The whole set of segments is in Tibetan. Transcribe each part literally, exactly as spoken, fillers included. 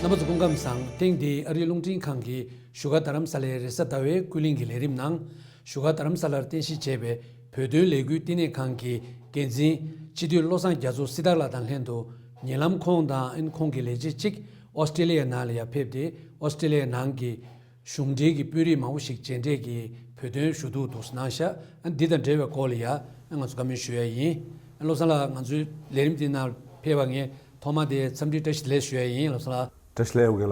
རྣམ་པ་ཚོ་སྐུ་ཁམས་བཟང་། ཐེངས་འདིའི་ཨ་རིའི་རླུང་འཕྲིན་ཁང་གིས་བཞུགས་སྒར་རྡ་རམ་ས་ལའི་རེས་གཟའ་ཟླ་བའི་ཀུན་གླེང་གི་ལས་རིམ་ནང་། བཞུགས་སྒར་རྡ་རམ་ས་ལར་རྟེན་གཞི་བྱས་པའི་བོད་དོན་ལས་འགུལ་བསྟི་གནས་ཁང་གི་འགན་འཛིན་སྤྱི་འཐུས་བློ་བཟང་རྒྱ་མཚོ་སྲི་ཐར་ལགས་དང་ལྷན་དུ། ཉེ་ལམ་ཁོང་དང་ཨན་ཁོང་གི་ལས་བྱེད་གཅིག་ཨོ་སི་ཀྲི་ལི་ཡ་ནང་ལ་ཡར་ཕེབས་ཏེ། ཨོ་སི་ཀྲི་ལི་ཡ་ནང་གི་གཞུང་འབྲེལ་གྱི་དཔོན་རིགས་མང་པོ་ཞིག་མཇལ་འཕྲད་ཀྱིས་བོད་དོན་ཞུ་གཏུག་འདུག་གནང་ཤག་འདི་དང་འབྲེལ་བའི་སྐོར་ལ་ཡ་ང་ཚོ་བཀའ་མོལ་ཞུ་ཡ་ཡིན། བློ་བཟང་ལགས། ང་ཚོའི་ལས་རིམ་འདི་ནང་ཕེབས་པ་ངས་ཐོག་མ་དེ་འཚམས་འདྲི་བཀྲ་ཤིས་བདེ་ལེགས་ཞུ་ཡ་ཡིན། བློ་བཟང་ལགས། བཀྲ་ཤིས་བདེ་ལེགས།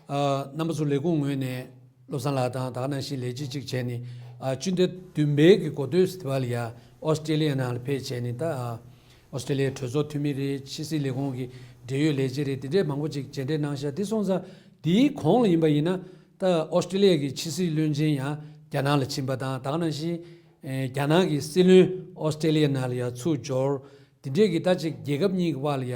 ཨ། རྣམ་པ་ཚོ་ལས་ཁུངས་ངོས་ནས་བློ་བཟང་ལགས་དང་ད་ག་ནང་བཞིན་ལས་བྱེད་གཅིག་བྱས་ནས། ཨ། སྤྱི་ཟླ་བདུན་པའི་གི་འགོ་སྟོད་ཟེར་བ་ལ་ཡ་ཨོ་སི་ཀྲི་ལི་ཡ་ནང་ལ་ཕེབས་བྱས་ནས། ད་ཨོ་སི་ཀྲི་ལི་ཡའི་གྲོས་ཚོགས་འཐུས་མི་རེད། ཕྱི་སྲིད་ལས་ཁུངས་ཀྱི་འབྲེལ་ཡོད་ལས་བྱེད་རེད། དེ་འདྲས་མང་པོ་ཅིག་མཇལ་འཕྲད་གནང་ཤག་དེ་སོང་ཙང་དེའི་གོང་ལ་ཡིན་པ་ཡིན་ན། ད་ཨོ་སི་ཀྲི་ལི་ཡ་གི་ཕྱི་སྲིད་བློན་ཆེན་ཡང་རྒྱ་ནག་ལ་ཕྱིན་པ་དང་། ད་ག་ནང་བཞིན་ཨེ་རྒྱ་ནག་གི་སྲིད་བློན་ཨོ་སི་ཀྲི་ལི་ཡ་ནང་ལ་ཡ་ཚུར་འབྱོར། དེ་འདྲས་ཀྱི་ད་ཅིག་རྒྱལ་ཁབ་གཉིས་ཀྱི་དབར་ལ་ཡ་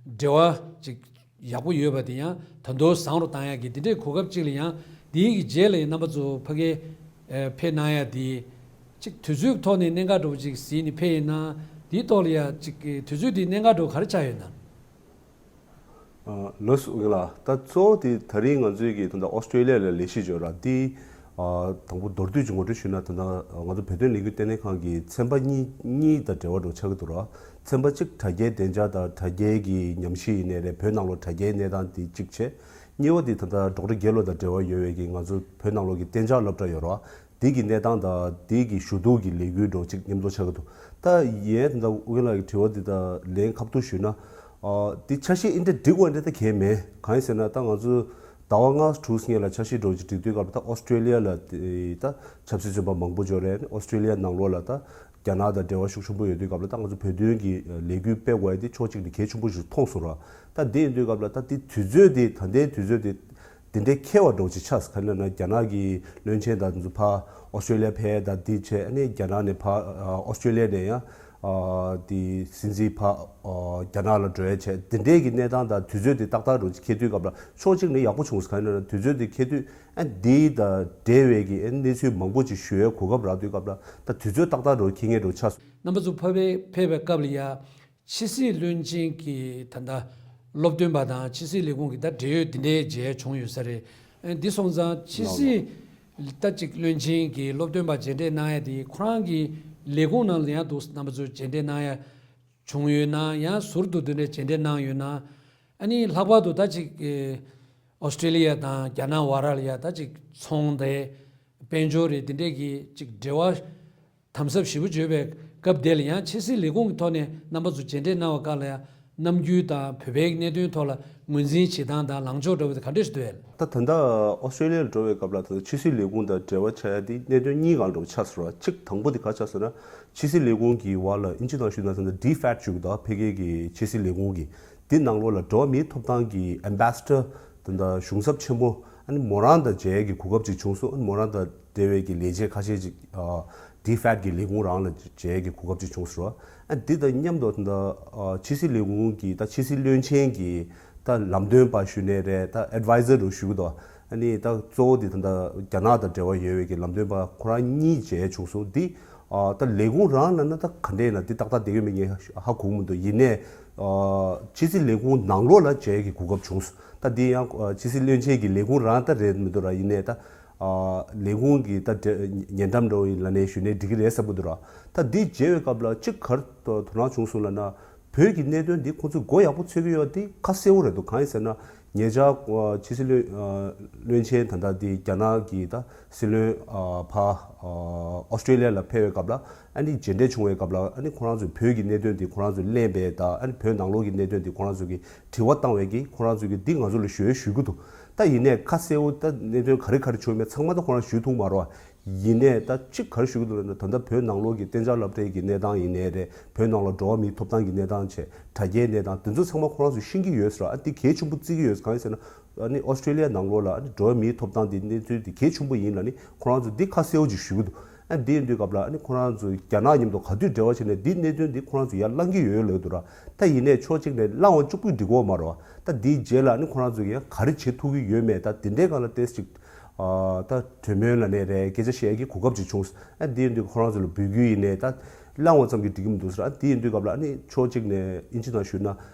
འབྲེལ་བ་ཅིག་ཡག་པོ་ཡོད་པ་དེ་ཡང་ད་དུང་བཟང་རུ་བཏང་ཡག་གི་དེ་འདྲའི་གོ་སྐབས་ཅིག་ལ་ཡང་། དེའི་གི་རྗེས་ལ་ཡང་རྣམ་པ་ཚོ་ཕ་གིར་ཨེ་ཕེབས་གནང་ཡ་དེ་ཅིག་དུས་ཚོད་ཐོག་ནས་གནད་འགག་འདྲ་པོ་ཅིག་གཟིགས་ནས་ཕེབས་ཡིན་ན། དེའི་ཐོག་ལ་ཡ་ཅིག་གི་དུས་ཚོད་དེ་གནད་འགག་འདྲ་པོ་ག་རེ་ཆགས་ཡོད་ན། ཨ། ལགས་སོ། ཨོ་ཁེ་ལགས། ད་གཙོ་བོ་དེ་ད་རིང་ང་ཚོའི་གི་ད་ལྟ་ཨོ་སི་ཀྲི་ལི་ཡ་ལ་ལས་གཞི་འཇོག་ར་དེ། ཨ། དང་པོ་མདོར་བསྡུས་ཀྱི་ངོ་སྤྲོད་ཞུས་ན། ད་ལྟ་ང་ཚོ་བོད་དོན་ལས་འགུལ་ལྟེ་གནས་ཁང་གི་ཚན་པ་གཉིས་གཉིས་དང་འབྲེལ་བ་འདྲ་པོ་ཆགས་ཀྱི་འདུག་ར། ཚན་པ་གཅིག་དྲ་རྒྱའི་བདེ་འཇགས་དང་དྲ་རྒྱའི་གི་ཉམས་ཞིབ་ཡིན་ནའི་རེད། བོད་ནང་ལོགས་དྲ་རྒྱའི་གནས་སྟངས་དེ་གཅིག་བྱས། གཉིས་པ་དེ་ད་ལྟ་ཌོག་ཊར་རྒྱལ་ལོ་དང་འབྲེལ་བ་ཡོད་པའི་གི་ང་ཚོ་བོད་ནང་ལོགས་ཀྱི་གཏན་འཇགས་སློབ་གྲྭ་ཡོད་ར། དེ་གི་གནས་སྟངས་དང་དེ་གི་ཞུ་གཏུག་གི་ལས་འགུལ་འདྲ་པོ་གཅིག་མཉམ་དུ་ཆགས་ཀྱི་འདུག་ད་ཡིན་ད་ལྟ་ཨོ་ཁེ་ལགས་ཀྱི་དྲི་བ་འདི་ད་ལན་ཁ་ཐུག་ཞུས་ན། ཨ། འདི་འཆར་གཞི་འདི་འདྲ་འགྲིག་པ་འདྲ་ད་གང་ཡིན་མེད། གང་ཡིན་ཟེར་ན། ད་ང་ཚོ་ཟླ་བ་ལྔ་དྲུག་སྔོན་ལ་འཆར་གཞི་འདྲ་པོ་ཅིག་བསྒྲིགས་དུས་སྐབས་ལ། ད་ཨོ་སི་ཀྲི་ལི་ཡ་ལ་དེ་ད་ཆབ་སྲིད་བཙོན་པ་མང་པོ་འབྱོར་རེད། ཨོ་སི་ཀྲི་ལི་ཡ་ནང་ལོགས་ལ་ད་རྒྱ་ནག་དང་འབྲེལ་བ་ཤུགས་ཆེན་པོ་ཡོད་དུས་སྐབས་ལ། ད་ང་ཚོ་བོད་དོན་གྱི་ལས་འགུལ་སྤེལ་དགོས་ཡ་དེ་ཕྱོགས་གཅིག་ནས་གལ་ཆེན་པོ་ཞིག་མཐོང་སོང་ར། ད་དེ་ཡིན་དུས་སྐབས་ལ་ད་དེ་དུས་ཚོད་དེ་ད་ལྟའི་དུས་ཚོད་དེ་དེ་འདྲའི་ཁེལ་བ་འདྲ་པོ་ཅིག་ཆགས། ག་རེ་ལབ་ན། རྒྱ་ནག་གི་བློན་ཆེན་དང་དེ་ཚོ་ཕར་ཨོ་སི་ཀྲི་ལི་ཡ་ཕེབས་དང་དེ་བྱས། ཨ་ནི་རྒྱ་ནག་ནས་ཕར་ཨོ་སི་ཀྲི་ལི་ཡ་ནས་ཡང་དེ་སྲིད་འཛིན་ཕར་རྒྱ་ནག་ལ་འགྲོ་ཡ་བྱས། དེ་འདྲའི་གི་གནས་སྟངས་དང་དུས་ཚོད་དེ་ཏག་ཏག་འདྲ་པོ་ཅིག་ཁེལ་དུས་སྐབས་ལ་ཕྱོགས་གཅིག་ནས་ཡག་པོ་བྱུང་སོང་། ག་རེ་ལབ་ན། དུས་ཚོད་དེ་ཁེལ་དུས། ཨ། འདི་དང་འབྲེལ་བའི་གི་ཨ་གནས་ཚུལ་མང་པོ་ཅིག་ཞུ་བའི་གོ་སྐབས་རག་དུས་སྐབས་ལ། ད་དུས་ཚོད་ཏག་ཏག་འདྲ་པོ་ཁེལ་མཁན་འདྲ་པོ་ཆགས་སོང་། རྣམ་པ་ཚོ་ཕ་གིར་ཕེབས་པའི་སྐབས་ལ་ཡ། ཕྱི་སྲིད་བློན་ཆེན་གྱི་ད་ལྟ་སློབ་སྟོན་པ་དང་ཕྱི་སྲིད་ལས་ཁུངས་ཀྱི་ད་འབྲེལ་ཡོད་དེ་འདྲའི་མཇལ་བྱུང་ཡོད་ས་རེད། ཨ། འདི་སོང་ཙང་ཕྱི་སྲིད་ད་ཅིག་བློན་ཆེན་གྱི་སློབ་སྟོན་པ་མཇལ་འཕྲད་གནང་ཡ་དེ་ཁོ་རང་གི་ལས་ཁུངས་ནང་ལ་ཡང་འདུག་རྣམ་པ་ཚོ་མཇལ་འཕྲད་གནང་ཡ་བྱུང་ཡོད་ན། ཡང་ཟུར་དུ་དེ་འདྲའི་མཇལ་འཕྲད་གནང་ཡོད་ན། ཨ་ནི་ལྷག་པར་དུ་ད་ཅིག་ཨོ་སི་ཀྲི་ལི་ཡ་དང་རྒྱ་ནག་བར་ལ་ཡ་ད་ཅིག་ཚོང་རེད། དཔལ་འབྱོར་རེད། དེ་འདྲས་ཀྱི་ཅིག་འབྲེལ་བ་དམ་ཟབ་ཞེ་པོ་ཅིག་ཡོད་པའི་སྐབས་དེ་ལ་ཡང་ཕྱི་སྲིད་ལས་ཁུངས་ཀྱི་ཐོག་ནས་རྣམ་པ་ཚོ་མཇལ་འཕྲད་གནང་བའི་སྐབས་ལ་ཡང་། ནམ་རྒྱུན་དང་བོད་པའི་གནད་དོན་ཐོག་ལ་ངོས་འཛིན་བྱེད་སྟངས་དང་ལངས་ཕྱོགས་འདྲ་པོ་དེ་ག་འདྲས་ཞིག་འདུག་གས། ད་ད་ལྟ་ཨོ་སི་ཀྲི་ལི་ཡ་ལ་འགྲོ་བའི་སྐབས་ལ། ད་ཕྱི་སྲིད་ལས་ཁུངས་དང་འབྲེལ་བ་ཆགས་ཡ་དེ་གནད་དོན་གཉིས་སྒང་འདྲ་པོ་ཆགས་སོང་ར། གཅིག་དང་པོ་དེ་ག་ཆགས་སོང་ན། ཕྱི་སྲིད་ལས་ཁུངས་ཀྱི་བར་ལ་ཨིན་ཇི་ནང་ཞུས་ན་ད་ལྟ་ཌི་ཕེག་ཊོ་ཞུ་གི་འདུག་ཕ་གི་གི་ཕྱི་སྲིད་ལས་ཁུངས་ཀྱི། དེ་ནང་ལོགས་ལ་འགྲོ་བ་མིའི་ཐོབ་ཐང་གི་ཨེམ་བྷེ་སི་ཌར་དང་། ད་གཞུང་ཚབ་ཆེན་པོ། ཨ་ནི་མོ་རང་དང་མཇལ་ཡས་ཀྱི་གོ་སྐབས་ཅིག་བྱུང་སོང་། ཨ་ནི་མོ་རང་དང་འབྲེལ་བའི་གི་ལས་བྱེད་ཁ་ཤས་ཅིག་ཨ། ཌི་ཕེག་ཊོ་གི་ལས་ཁུངས་རང་ལ་མཇལ་ཡས་ཀྱི་གོ་སྐབས་ཅིག་བྱུང་སོང་། ཨ། འདི་དང་མཉམ་དུ་ད་ལྟ་ཨ། ཕྱི་སྲིད་ལས་ཁུངས་ཀྱི་ད་ཕྱི་སྲིད་བློན་ཆེན་གྱི་ད་ལམ་སྟོན་པ་ཞུ་ནའི་རེད། ད་ཨེཌ་ཝའི་ཛར་རུ་ཞུ་གི་འདུག་ཨ་ནི་ད་གཙོ་བོ་དེ་ད་ལྟ་རྒྱ་ནག་དང་འབྲེལ་བ་ཡོད་པའི་གི་ལམ་སྟོན་པ་ཁོ་རང་གཉིས་མཇལ་བྱུང་སོང་། འདི་ཨ། ད་ལས་ཁུངས་རང་ལ་ན་ད་ག་འདྲས་ཡིན་ན། འདི་ཏག་ཏག་བསྡད་ཀྱི་མེད་ངས་ཧ་གོ་མི་འདུག་ཡིན་ནའི་ཨ། ཕྱི་སྲིད་ལས་ཁུངས་ནང་ལོགས་ལ་མཇལ་ཡས་ཀྱི་གོ་སྐབས་བྱུང་སོང་། ད་འདི་ཡང་ཨ། ཕྱི་སྲིད་བློན་ཆེན་གྱི་ལས་ཁུངས་རང་ད་རེད་མི་འདུག་ར། ཡིན་ནའི་ད་ཨ། ལས་ཁུངས་ཀྱི་ད་འབྲེལ་ཉེ་འགྲམ་འདྲ་པོ་ཡིན་ལབ་ནའི་ཞུ་ནའི་འགྲིག་གི་རེད་བསམ་གྱི་འདུག་ར། ད་འདི་མཇལ་བའི་སྐབས་ལ་གཅིག་ག་རེ་དོ་སྣང་བྱུང་སོང་ལབ་ན། བོད་ཀྱི་གནད་དོན་འདི་ཁོང་ཚོས་མགོ་ཡག་པོ་ཚོད་ཀྱི་ཡོད་པ་འདི་ཁ་གསལ་པོ་རེད་འདུག་གང་ཡིན་ཟེར་ན། ཉེ་ཆར་ཨ། ཕྱི་སྲིད་བློན་ཨ། བློན་ཆེན་ད་ལྟ་འདི་རྒྱ་ནག་གི་ད་སྲིད་བློན་ཨ། ཕར་ཨ། ཨོ་སི་ཀྲི་ལི་ཡ་ལ་ཕེབས་པའི་སྐབས་ལ། ཨ་ནི་མཇལ་འཕྲད་བྱུང་བའི་སྐབས་ལ། ཨ་ནི་ཁོ་རང་ཚོས་བོད་ཀྱི་གནད་དོན་འདི་ཁོ་རང་ཚོས་གླེང་བའི་ད། ཨ་ནི་བོད་ནང་ལོགས་ཀྱི་གནད་དོན་འདི་ཁོ་རང་ཚོས་ཀྱི་དྲི་བ་བཏང་བའི་གི་ཁོ་རང་ཚོས་ཀྱི་འདི་ང་ཚོ་ལ་ཞུ་ཡས་ཞུ་གི་འདུག་ད་ཡིན་ནའི་ཁ་གསལ་པོ་ད་གནད་དོན་ག་རེ་ག་རེ་བྱུང་མེད་ཚང་མ་ད་ཁོ་རང་ཞུ་ཐུབ་མ་རེད་པ། ཡིན་ནའི་ད་གཅིག་ག་རེ་ཞུ་གི་འདུག་ལབ་ན། ད་ལྟ་བོད་ནང་ལོགས་ཀྱི་གཏན་འཇགས་སློབ་གྲྭའི་གི་གནས་སྟངས་ཡིན་ནའི་རེད། བོད་ནང་ལ་འགྲོ་བ་མིའི་ཐོབ་ཐང་གི་གནས་སྟངས་བྱས། དྲ་རྒྱའི་གནས་སྟངས་དེ་ཚོ་ཚང་མ་ཁོ་རང་ཚོས་ཤེས་ཀྱི་ཡོད་ཟེར་བ། ཨ། འདི་གལ་ཆེན་པོ་བརྩི་གི་ཡོད་ཟེར། གང་ཡིན་ཟེར་ན། ཨ་ནི་ཨོ་སི་ཀྲི་ལི་ཡ་ནང་ལོགས་ལ། ཨ་ནི་འགྲོ་བ་མིའི་ཐོབ་ཐང་དེ་གནས་ཚུལ་དེ་གལ་ཆེན་པོ་ཡིན་ལབ་ནི་ཁོ་རང་ཚོས་འདི་ཁ་གསལ་པོ་ཅིག་ཞུ་གི་འདུག་ཨ། འདི་ཡིན་དུས་སྐབས་ལ། ཨ་ནི་ཁོ་རང་ཚོས་རྒྱ་ནག་མཉམ་དུ་ག་དུས་འབྲེལ་བ་བྱས་ནའི་འདི་གནད་དོན་འདི་ཁོ་རང་ཚོས་ཡར་བསླང་གི་ཡོད་ལབ་འདུག་ར། ད་ཡིན་ནའི་ཕྱོགས་གཅིག་ནས་བསླང་བ་གཅིག་པུས་འགྲིག་གི་ཡོད་མ་རེད་པ། ད་འདིའི་རྗེས་ལ་ཨ་ནི་ཁོ་རང་ཚོས་ཡང་ག་རེ་བྱེད་ཐུབ་ཀྱི་ཡོད་མེད། ད་དེ་འདྲའི་སྒང་ལ་ཏོག་ཙམ་ཅིག་ཨ། ད་གྲོས་མོལ་ལབ་ནའི་རེད། སྐད་ཆ་བཤད་ཀྱི་གོ་སྐབས་ཅིག་བྱུང་། ཨ། འདི་ཡིན་དུས་ཁོ་རང་ཚོ་ལ་འབོད་སྐུལ་ཡིན་ནའི་ད་བསླང་བ་ཙམ་གྱིས་འགྲིག་གི་མི་འདུག་ཟེར། ཨ། འདི་ཡིན་དུས་སྐབས་ལ། ཨ་ནི་ཕྱོགས་གཅིག་ནས་ཨིན་ཇི་ནང་ཞུས་ན།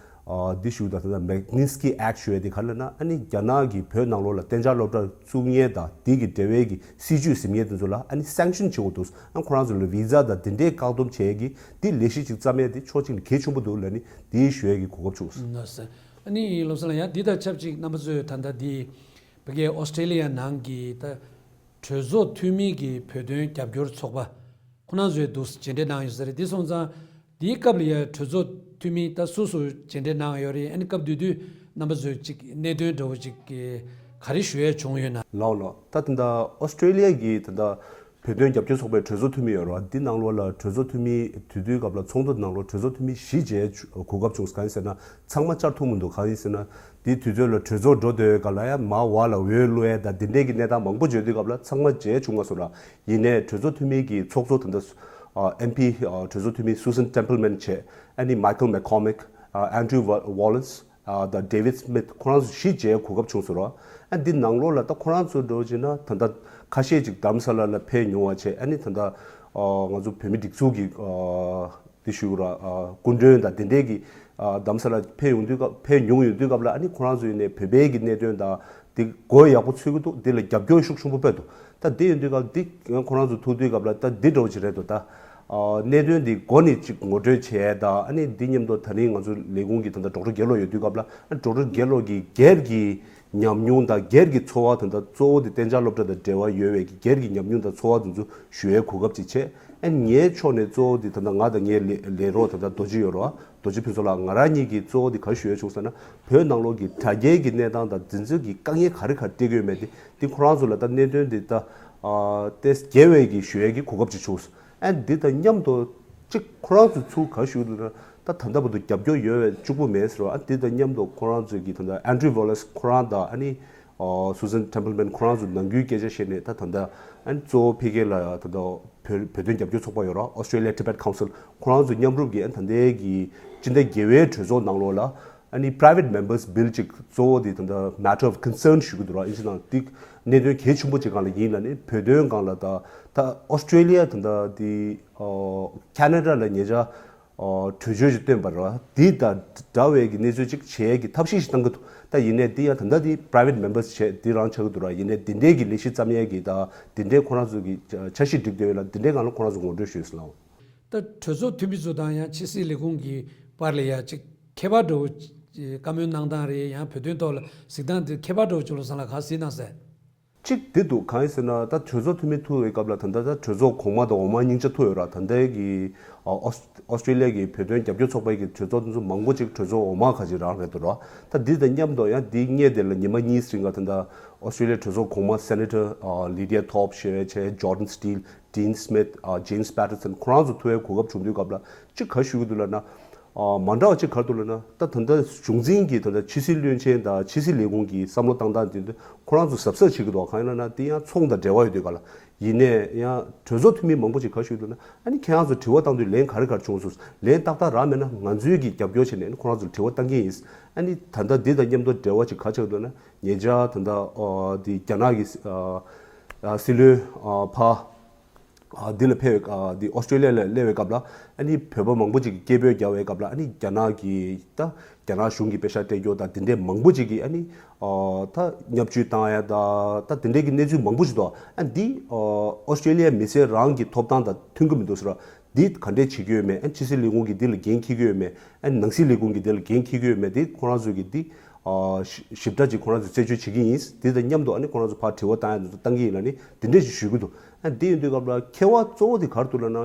ཨ་འདི་ཞུ་ད་ད་Magnitsky Act ཞུ་ཡ་དེ་ག་རེ་ལབ་ན། ཨ་ནི་རྒྱ་ནག་གིས་བོད་ནང་ལོགས་ལ་གཏན་འཇགས་སློབ་གྲྭ་བཙུགས་མཁན་དང་དེ་གི་འབྲེལ་བའི་གི་སྲིད་ཇུས་ཟིན་མཁན་དེ་ཚོ་ལ་ཨ་ནི་sanction བྱེད་དགོས་འདུག་ཨ་ཁོ་རང་ཚོ་ལ་བི་ཛ་དང་དེ་འདྲའི་བཀག་སྡོམ་བྱེད་ཡ་གི་དེ་ལས་གཞི་ཅིག་བརྩམས་ཡ་དེ་ཕྱོགས་གཅིག་ནས་གལ་ཆེན་པོ་འདུག་ལབ་ནི་དེ་ཞུ་ཡ་གི་གོ་སྐབས་བྱུང་སོང་། ཨ་ནི་བློ་བཟང་ལགས་ཡང་འདི་དང་ཆབས་ཅིག་རྣམ་པ་ཚོས་ད་ལྟ་འདི་བོད་སྐད་ཨོ་སི་ཀྲེ་ལི་ཡ་ནང་གི་ད་གྲོས་ཚོགས་འཐུས་མི་གི་བོད་དོན་རྒྱབ་སྐྱོར་ཚོགས་པ་ཁོ་རང་ཚོས་འདུག་མཇལ་འཕྲད་གནང་ཡོད་ས་རེད། དེ་སོང་ཙང་དེའི་སྐབས་ལ་ཡ་གྲོས་ཚོགས་འཐུས་མི་ད་སུ་སུ་མཇལ་འཕྲད་གནང་ཡོད་རེད། ཨ་ནི་སྐབས་དེ་དུས་རྣམ་པ་ཚོས་ཅིག་གནད་དོན་འདྲ་བོ་ཅིག་ག་རེ་ཞུ་ཡ་བྱུང་ཡོད་ན། ལགས་ལགས། ད་དེ་འདྲ་ཨོ་སི་ཀྲེ་ལི་ཡ་གི་དེ་འདྲ་བོད་དོན་རྒྱབ་སྐྱོར་ཚོགས་པའི་གྲོས་ཚོགས་འཐུས་མི་ཡོད་རེད་བ། འདི་ནང་ལོགས་ལ་གྲོས་ཚོགས་འཐུས་མི་དེ་དུས་སྐབས་ལ་ཚོགས་འདུ་ནང་ལོགས་གྲོས་ཚོགས་འཐུས་མི་བཞི་མཇལ་གོ་སྐབས་བྱུང་། གང་ཡིན་ཟེར་ན་ཚང་མ་བཅར་ཐུབ་མི་འདུག་གང་ཡིན་ཟེར་ན་དེ་དུས་ཚོད་ལ་གྲོས་ཚོགས་འགྲོ་སྡོད་པའི་སྐབས་ལ་ཡང་མར་འོག་ལ་འོས་བླུག་ཡས་དང་དེ་འདྲས་ཀྱི་གནས་སྟངས་མང་པོ་བརྗོད་དུས་སྐབས་ལ་ཚང་མ་མཇལ་བྱུང་མ་སོང་ར། ཡིན་ནའི་གྲོས་ཚོགས་འཐུས་མི་གི་ཚོགས་གཙོ་ད་ལྟ་ཨ་ཨེམ་པི་ཨ་གྲོས་ཚོགས་འཐུས་མི་Susan Templeman བྱས། ཨ་ནི་Michael McCormack, ཨ་Andrew Wa- Wallace, ཨ་ད་David Smith ཁོ་རང་ཚོ་བཞི་མཇལ་གོ་སྐབས་བྱུང་སོང་ར། ཨ་འདི་ནང་ལོགས་ལ་ད་ཁོ་རང་ཚོ་འགྲོ་བྱས་ན་ད་ལྟ་ཁ་ཤས་ཅིག་རྡ་རམ་ས་ལ་ལ་ཕེབས་མྱོང་བ་བྱས། ཨ་ནི་ད་ལྟ་ཨ་ང་ཚོ་བོད་མི་སྒྲིག་འཛུགས་ཀྱི་ཨ་དེ་ཞུ་ར་ཨ་སྐུ་མགྲོན་དང་དེ་འདྲས་ཀྱི་ཨ་རྡ་རམ་ས་ལ་ཕེབས་ཡོང་དུས་སྐབས་ཕེབས་མྱོང་ཡོང་དུས་སྐབས་ལ་ཨ་ནི་ཁོ་རང་ཚོ་ཡིན་ནའི་བོད་པའི་གི་གནད་དོན་དང་དེ་མགོ་ཡག་པོ་ཚོད་ཀྱི་འདུག་དེ་ལ་རྒྱབ་སྐྱོར་ཤུགས་ཆེན་པོ་སྤེལ་འདུག་ད་དེ་ཡིན་དུས་སྐབས་འདི་ཁོ་རང་ཚོ་ཐུག་དུས་སྐབས་ལ་ད་འདི་འདྲ་བོ་ཅིག་རེད་འདུག་ད་ཨ་གནད་དོན་འདི་མགོ་ནས་ཅིག་ངོ་སྤྲོད་བྱས་ད་ཨ་ནི་འདི་མཉམ་དུ་ད་རིང་ང་ཚོ་ལས་ཁུངས་ཀྱི་ད་ལྟ་ཌོག་ཊར་རྒྱལ་ལོ་ཡོད་དུས་སྐབས་ལ་ཨ་ཌོག་ཊར་རྒྱལ་ལོ་གི་སྒེར་གྱི་ཉམས་མྱོང་དང་སྒེར་གྱི་ཚོར་བ་དེ་འདྲ་གཙོ་བོ་དེ་གཏན་འཇགས་སློབ་གྲྭ་དང་འབྲེལ་བ་ཡོད་པའི་གི་སྒེར་གྱི་ཉམས་མྱོང་དང་ཚོར་བ་དེ་ཚོ་ཞུ་བའི་གོ་སྐབས་ཅིག་བྱས། ཨ་ངའི་ཕྱོགས་ནས་གཙོ་བོ་དེ་ད་ལྟ་ང་དང་ངའི་ལས་ལས་རོགས་ད་ལྟ་རྡོ་རྗེ་ཡོད་རེད་བ། རྡོ་རྗེ་ཕུན་ཚོགས་ལགས་ང་རང་གཉིས་ཀྱིས་གཙོ་བོ་དེ་ག་རེ་ཞུ་ཡ་བྱུང་ཟེར་ན་བོད་ནང་ལོགས་ཀྱི་དྲ་རྒྱའི་གི་གནས་སྟངས་དང་དེ་ཚོའི་གི་དཀའ་ངལ་ག་རེ་ག་རེ་འཕྲད་ཀྱི་ཡོད་མེད་དེ་དེ་ཁོ་རང་ཚོ་ལ་ད་གནད་དོན་དེ་ད་ཨ་ཏེ་རྒྱལ་བའི་གི་ཞུ་ཡ་གི་གོ་སྐབས་ཅིག་བྱུང་། ཨ་འདི་དང་མཉམ་དུ་གཅིག་ཁོ་རང་ཚོ་ཚུར་ག་ཞུ་ལ་ད་ད་ལྟ་བར་དུ་རྒྱབ་སྐྱོར་ཡོད་པའི་གཅིག་པུ་མེད་ཟེར་བ། ཨ་འདི་དང་མཉམ་དུ་ཁོ་རང་ཚོའི་གི་ད་ལྟ་Andrew Wallace ཁོ་རང་དང་ཨ་ནི་ཨོ་Susan Templeman ཁོ་རང་ཚོ་ནང་ཁུལ་སྐད་ཆ་བཤད་ནས་ད་ད་ལྟ་ཨ་ནི་གཙོ་བོ་ཕ་གི་ལ་ད་ལྟ་བོད་བོད་དོན་རྒྱབ་སྐྱོར་ཚོགས་པ་ཡོད་ར། Australia Tibet Council ཁོ་རང་ཚོ་མཉམ་རུབ་ཀྱིས་ཨ་ད་ལྟའི་གི་སྤྱི་ཟླ་བརྒྱད་པའི་གྲོས་ཚོགས་ནང་ལོགས་ལ་ཨ་ནི་private members bill ཅིག་གཙོ་བོ་དེ་ད་ལྟ་matter of concern ཞུ་གི་འདུག་ར། ཨིན་ཇི་ནང་དེ་གནད་དོན་གལ་ཆེན་པོ་ཅིག་སྒང་ལ་ཡིན་ལ་ནི་བོད་དོན་སྒང་ལ་ད་ད་Australia ད་ལྟ་དེ་ཨོ་Canada ལ་ཉེ་ཆར་ཨོ་གྲོས་ཆོད་ཅིག་བཏོན་པ་རེད་བ། དེ་དང་འདྲ་བའི་གི་གནས་ཚུལ་ཅིག་བྱེད་ཡས་ཀྱི་ཐབས་ཤེས་ཤིག་བཏང་གི་འདུག་ད་ཡིན་ནའི་དེ་ཡང་ད་ལྟ་དེ་private members བྱས་དེ་རང་ཆགས་ཀྱི་འདུག་ར། ཡིན་ནའི་དེ་འདྲའི་གི་ལས་གཞི་བརྩམ་ཡས་ཀྱི་ད་དེ་འདྲའི་ཁོ་རང་ཚོ་གི་འཆར་གཞི་སྒྲིག་བསྡད་ཡོད་ལ་དེ་འདྲའི་སྒང་ལ་ཁོ་རང་ཚོ་ངོ་སྤྲོད་ཞུས་སོང་། ད་གྲོས་ཚོགས་འཐུས་མི་ཚོ་དང་ཡང་ཕྱི་སྲིད་ལས་ཁུངས་ཀྱི་བར་ལ་ཡང་ཅིག་ཁྱད་པར་འདྲ་བོ་བཀའ་མོལ་གནང་སྟངས་རེད། ཡང་བོད་དོན་ཐོག་ལ་གཟིགས་སྟངས་དེ་ཁྱད་པར་འདྲ་བོ་ཅིག་བློ་བཟང་ལགས་ག་གཟིགས་གནང་ཟེར། གཅིག་འདི་འདུག་གང་ཡིན་ཟེར་ན་ད་གྲོས་ཚོགས་འཐུས་མི་ཐུག་པའི་སྐབས་ལ་ད་ལྟ་ད་གྲོས་ཚོགས་གོང་མ་དང་འོག་མ་སྙིང་ཆ་ཐུག་ཡོད་ར། ད་ལྟའི་གི་ཨོ་ཨོ་སི་ཀྲེ་ལི་ཡ་གི་བོད་དོན་རྒྱབ་སྐྱོར་ཚོགས་པའི་གི་གྲོས་ཚོགས་དེ་ཚོ་མང་པོ་ཅིག་གྲོས་ཚོགས་འོག་མ་ཁ་ཅིག་རང་རེད་འདུག་ར། ད་འདི་དང་མཉམ་དུ་ཡང་འདི་སྔས་དེ་ལ་ཉི་མ་གཉིས་རིང་ག་ད་ལྟ་ཨོ་སི་ཀྲེ་ལི་ཡའི་གྲོས་ཚོགས་གོང་མ་Senator Lydia Thorpe བྱས་བྱས་Jordon Steele, Dean Smith, James Patterson ཁོ་རང་ཚོ་ཐུག་པའི་གོ་སྐབས་བྱུང་དུས་སྐབས་ལ་གཅིག་ག་ཞུ་གི་འདུག་ལབ་ན། མ་འདྲ་བ་གཅིག་ག་རེ་འདུག་ལབ་ན་ད་ད་ལྟ་གཞུང་འཛིན་གྱི་ད་ལྟ་ཕྱི་སྲིད་བློན་ཆེན་དང་ཕྱི་སྲིད་ལས་ཁུངས་ཀྱི་བསམ་བློ་བཏང་སྟངས་དེ་ཚོ་ཁོ་རང་ཚོ་གཟབ་གཟབ་བྱེད་ཀྱི་འདུག་གང་ཡིན་ལབ་ན་དེ་ཡང་ཚོགས་དང་འབྲེལ་བ་ཡོད་དུས་ག་ལ་ཡིན་ནའི་ཡང་གྲོས་ཚོགས་འཐུས་མི་མང་པོ་ཅིག་ག་ཞུ་འདུག་ན་ཨ་ནི་ཁྱེད་རང་ཚོ་དྲི་བ་བཏང་དུས་ལན་ག་རེ་ག་རེ་བྱུང་སོང་། ལན་ཏག་ཏག་རག་མེད་ན་ང་ཚོའི་གི་རྒྱབ་སྐྱོར་བྱས་ནས་ཨ་ནི་ཁོ་རང་ཚོར་དྲི་བ་བཏང་གི་ཡིན། ཨ་ནི་ད་ལྟ་འདི་དང་མཉམ་དུ་འབྲེལ་བ་ཅིག་ག་ཆགས་འདུག་ན་ཉེ་ཆར་ད་ལྟ་འདི་རྒྱ་ནག་གི་སྲིད་བློན་ཕ། ཨ་འདི་ལ་ཕེབས་ཨ་འདི་ཨོ་སི་ཀྲེ་ལི་ཡ་ལ་སླེབས་པའི་སྐབས་ལ་ཨ་ནི་བོད་པ་མང་པོ་ཅིག་གིས་སྐད་འབོད་རྒྱག་པའི་སྐབས་ལ་ཨ་ནི་རྒྱ་ནག་གི་ད་རྒྱ་ནག་གཞུང་གི་པེ་ཤག་སྤྲད་རྒྱུ་དང་དེ་འདྲའི་མང་པོ་ཅིག་གིས་ཨ་ནི་ཨ་ད་བརྙས་བཅོས་བཏང་ཡ་ད་ད་དེ་འདྲའི་གི་གནས་ཚུལ་མང་པོ་ཞིག་འདུག་ཨ་འདི་ཨོ་སི་ཀྲེ་ལི་ཡ་མི་སེར་རང་གི་ཐོབ་ཐང་དང་མཐུན་གྱི་མི་འདུག་ཟེར་བ། འདི་ག་འདྲས་བྱེད་ཀྱི་ཡོད་མེད། ཨ་ཕྱི་སྲིད་ལས་ཁུངས་ཀྱིས་འདི་ལ་འགན་འཁྱེར་གྱི་ཡོད་མེད། ཨ་ནང་སྲིད་ལས་ཁུངས་ཀྱིས་འདི་ལ་འགན་འཁྱེར་གྱི་ཡོད་མེད། འདི་ཁོ་རང་ཚོ་གིས་འདི་ཨ་ཞིབ་ཕྲ་ཅིག་ཁོ་རང་ཚོས་རྩད་གཅོད་བྱེད་ཀྱི་ཡིན། འདི་དང་མཉམ་དུ་ཨ་ནི་ཁོ་རང་ཚོ་ཕར་དྲི་བ་བཏང་ཡ་འདི་ཚོ་བཏང་གི་ཡིན་ལབ་ནི་འདི་འདྲས་ཞིག་ཞུ་གི་འདུག་ཨ་འདི་ཡིན་དུས་སྐབས་ལ་ཁྱད་པར་གཙོ་བོ་དེ་ག་རེ་འདུག་ལབ་ན།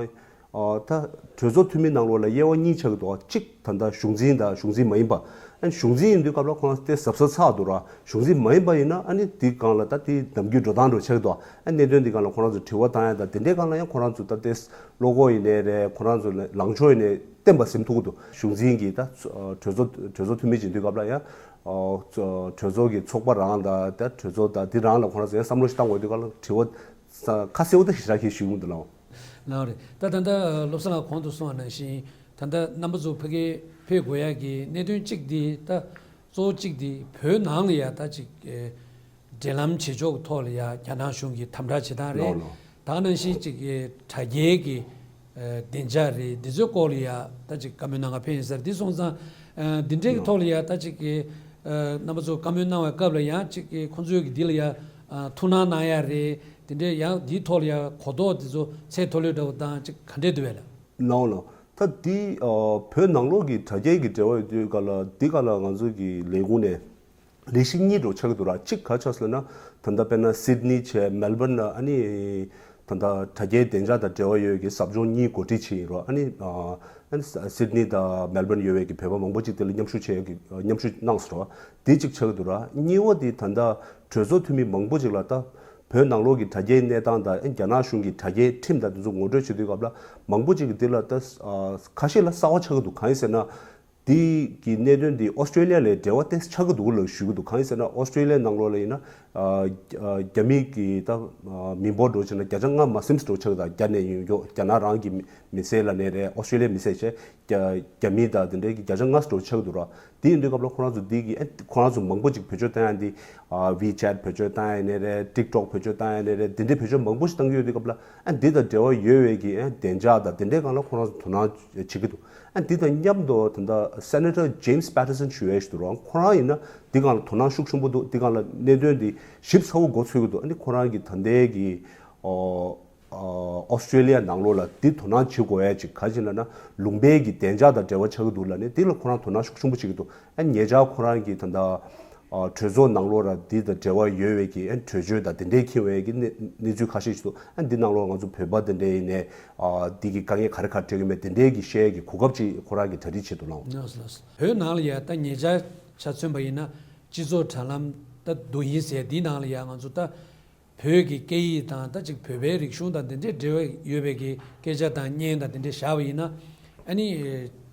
ཨ་ད་གྲོས་ཚོགས་འཐུས་མི་ནང་ལོགས་ལ་དབྱེ་བ་གཉིས་ཆགས་ཀྱི་འདུག་གཅིག་ད་ལྟ་གཞུང་འཛིན་དང་གཞུང་འཛིན་མ་ཡིན་པ། ཨ་གཞུང་འཛིན་ཡིན་དུས་སྐབས་ལ་ཁོ་རང་དེ་གཟབ་གཟབ་ཚ་འདུག་ར། གཞུང་འཛིན་མ་ཡིན་པ་ཡིན་ན་ཨ་ནི་དེའི་སྒང་ལ་ད་དེ་ནམ་རྒྱུན་འགྲོ་སྟངས་འདྲ་ཆགས་ཀྱི་འདུག་ཨ་གནད་དོན་འདི་སྒང་ལ་ཁོ་རང་ཚོ་དྲི་བ་བཏང་ཡ་དང་དེ་འདྲའི་སྒང་ལ་ཡང་ཁོ་རང་ཚོ་ད་དེ་བློ་ཁོག་ཡིན་ནའི་རེད། ཁོ་རང་ཚོ་ལངས་ཕྱོགས་ཡིན་ནའི་བརྟན་པ་ཟིན་ཐུབ་ཀྱི་འདུག་གཞུང་འཛིན་གྱིས་ད་གྲོས་ཚོགས་གྲོས་ཚོགས་འཐུས་མི་ཡིན་དུས་སྐབས་ལ་ཡང་གྲོས་ཚོགས་ཀྱི་ཚོགས་པ་རང་དང་ད་གྲོས་ཚོགས་དང་དེ་རང་ལ་ཁོ་རང་ཚོ་ཡང་བསམ་བློ་ཞིག་བཏང་དགོས་དུས་སྐབས་ལ་དྲི་བ་ཁ་གསལ་པོ་ད་ཞེ་དྲག་གིས་ཞུ་གི་མི་འདུག་ལགས། ལགས་རེད། ད་ད་ལྟ་བློ་བཟང་ལགས་གོང་དུ་གསུངས་པ་ནང་བཞིན་ད་ལྟ་རྣམ་པ་ཚོ་ཕ་གིར་ཕེབས་དགོས་ཡག་གི་གནད་དོན་གཅིག་འདི་ད་གཙོ་བོ་གཅིག་འདི་བོད་ནང་ལ་ཡ་ད་ཅིག་ཨེ་འབྲེལ་ལམ་བྱེད་ཕྱོགས་ཐོག་ལ་ཡ་རྒྱ་ནག་གཞུང་གིས་དམ་དྲག་བྱེད་སྟངས་རེད། ལགས་ལགས། ད་ག་ནང་བཞིན་ཅིག་ཨེ་དྲ་རྒྱའི་གི་ཨེ་བདེ་འཇགས་རེད། འདི་ཚོའི་སྐོར་ལ་ཡ་ད་ཅིག་བཀའ་མོལ་གནང་ག་ཕེབས་ཡིན་ཟེར། འདི་སོང་ཙང་ འདི་འདྲའི་གི་ཐོག་ལ་ཡ་ད་ཅིག་གི་རྣམ་པ་ཚོ་བཀའ་མོལ་གནང་བའི་སྐབས་ལ་ཡང་ཅིག་གི་ཁོང་ཚོའི་གི་འདི་ལ་ཡ་ཐུགས་སྣང་གནང་ཡ་རེད། དེ་འདྲའི་ཡང་འདིའི་ཐོག་ལ་ཡ་གོ་རྟོགས་དེ་ཚོ་ཚད་མཐོ་ལོས་འདྲ་བོ་དང་ཅིག་ག་འདྲས་འདུག་བས་ལ། ནའོ་ལ། ད་འདི་བོད་ནང་ལོགས་ཀྱི་དྲ་རྒྱའི་གི་འབྲེལ་བ་ཡོད་དུས་ག་ལ་འདི་ག་ལ་ང་ཚོ་གི་ལས་ཁུངས་ནས་ལས་གཞི་གཉིས་འགྲོ་ཆགས་ཀྱི་འདུག་ར། གཅིག་ག་ཆགས་སོང་ན་ད་ལྟ་དཔེར་ན་སིད་ནི་བྱས་མེལ་བོན་ལ་ཨ་ནི་ད་ལྟ་དྲ་རྒྱའི་བདེ་འཇགས་དང་འབྲེལ་བ་ཡོད་ཀྱི་ཟབ་སྦྱོང་གཉིས་གོ་སྒྲིག་བྱས་ཡིན་རོ། ཨ་ནི་ཨ་ནི་སིད་ནི་དང་མེལ་བོན་ཡོད་པའི་གི་བོད་པ་མང་པོ་ཅིག་དེ་ལ་མཉམ་ཞུགས་བྱས་ཀྱི་མཉམ་ཞུགས་གནང་སོང་རོ། དེ་གཅིག་ཆགས་ཀྱི་འདུག་ར། གཉིས་པ་དེ་ད་ལྟ་གྲོས་ཚོགས་འཐུས་མི་མང་པོ་ཅིག་ལ་ད་བོད་ནང་ལོགས་ཀྱི་དྲ་རྒྱའི་གནས་སྟངས་དང་རྒྱ་ནག་གཞུང་གི་དྲ་རྒྱའི་ཁྲིམས་དང་དེ་ཚོ་ངོ་སྤྲོད་བྱེད་དུས་སྐབས་ལ་མང་པོ་ཅིག་གིས་དེ་ལ་ད་ཁ་ཤས་ལ་གསར་བ་ཆགས་ཀྱི་འདུག་གང་ཡིན་ཟེར་ན། དེ་གི་གནད་དོན་དེ་ཨོ་སི་ཀྲེ་ལི་ཡ་ལས་འབྲེལ་བ་ཏོག་ཙམ་ཆགས་ཀྱི་འདུག་ལ་ཞུ་གི་འདུག་གང་ཡིན་ཟེར་ན་ཨོ་སི་ཀྲེ་ལི་ཡ་ནང་ལོགས་ལ་ཡིན་ན་རྒྱ་མི་གི་ད་མི་འབོར་འགྲོ་བྱས་ན་བརྒྱ་ཆ་ལྔ་མ་ཟིན་འགྲོ་ཆགས་ཀྱི་འདུག་རྒྱ་ནས་ཡོང་རྒྱུ་རྒྱ་ནག་རང་གི་མི་སེར་ལ་ནས་རེད། ཨོ་སི་ཀྲེ་ལི་ཡ་མི་སེར་བྱས། རྒྱ་རྒྱ་མི་དང་དེ་འདྲའི་གི་བརྒྱ་ཆ་ལྔ་ཙམ་ཆགས་འདུག་ར། དེ་ཡིན་དུས་སྐབས་ལ་ཁོ་རང་ཚོ་འདི་གི་ཨ་ཁོ་རང་ཚོ་མང་པོ་ཅིག་བེད་སྤྱོད་བཏང་ཡ་འདི་ཨ་ཝི་ཆེ་ཊི་བེད་སྤྱོད་བཏང་ཡ་ནས་རེད། ཊིག་ཊོག་བེད་སྤྱོད་བཏང་ཡ་ནས་རེད། དེ་འདྲའི་བེད་སྤྱོད་མང་པོ་ཞིག་བཏང་གི་ཡོད་དུས་སྐབས་ལ་ཨ་འདི་དང་འབྲེལ་བ་ཡོད་པའི་གི་ཨ་བདེ་འཇགས་དང་དེ་འདྲའི་སྒང་ལ་ཁོ་རང་ཚོ་དོ་སྣང་བྱེད་ཀྱི་འདུག་ཨ་འདི་དང་མཉམ་དུ་ད་ལྟ་སེ་ནེ་ཊར་ཇེམ་སི་པེ་ཏར་སན་ཞུ་ཡ་ཞིག་འདུག་ར། ཁོ་རང་ཡིན་ན་འདི་སྒང་ལ་དོ་སྣང་ཤུགས་ཆེན་པོ་འདུག་འདི་སྒང་ལ་གནད་དོན་འདི་ཞིབ་ཚགས་པོ་མགོ་འཚོས་ཀྱི་འདུག་ཨ་ནི་ཁོ་རང་གི་ད་ལྟའི་གི་ཨོ། ཨོ་སི་ཀྲེ་ལི་ཡ་ནང་ལོགས་ལ་འདི་དོ་སྣང་བྱེད་དགོས་ཡ་ཅིག་ག་ཅིག་ལབ་ན་ལུང་པའི་གི་བདེ་འཇགས་དང་འབྲེལ་བ་ཆགས་ཀྱི་འདུག་ལབ་ནས་འདི་ལ་ཁོ་རང་དོ་སྣང་ཤུགས་ཆེན་པོ་བྱེད་ཀྱི་འདུག་ཨ་ཉེ་ཆར་ཁོ་རང་གི་ད་ལྟ་གྲོས་ཚོགས་ནང་ལོགས་ལ་འདི་དང་འབྲེལ་བ་ཡོད་པའི་གི་ཨ་གྲོས་ཆོད་དང་དེ་འདྲའི་འཁྱེར་བའི་གི་གནས་གནས་ཚུལ་ཁ་ཤས་ཤིག་འདུག་ཨ་འདི་ནང་ལོགས་ང་ཚོ་བོད་པ་དེ་འདྲའི་ཡིན་ནས་འདི་གི་དཀའ་ངལ་ག་རེ་ག་རེ་འཕྲད་ཀྱི་མེད་དེ་འདྲའི་གི་བཤད་ཡ་གི་གོ་སྐབས་ཅིག་ཁོ་རང་གི་གྲ་སྒྲིག་བྱེད་དུ་བླངས། ལགས་སོ་ལགས་སོ། བོད་ནང་ལ་ཡ་ད་ཉེ་ཆར་ཆ་མཚོན་པ་ཡིན་ན་སྤྱི་ཚོགས་དྲ་ལམ་ད་རྡོ་ཡིན་ཟེར་འདིའི་ནང་ལ་ཡ་ང་ཚོ་ད། བོད་ཀྱི་སྐད་ཡིག་དང་ད་ཅིག་བོད་པའི་རིག་གཞུང་དང་འདི་འདྲའི་འབྲེལ་བ་ཡོད་པའི་གི་སྐད་ཆ་དང་བརྙན་དང་འདི་འདྲའི་བཞག་པ་ཡིན་ན་ཨ་ནི་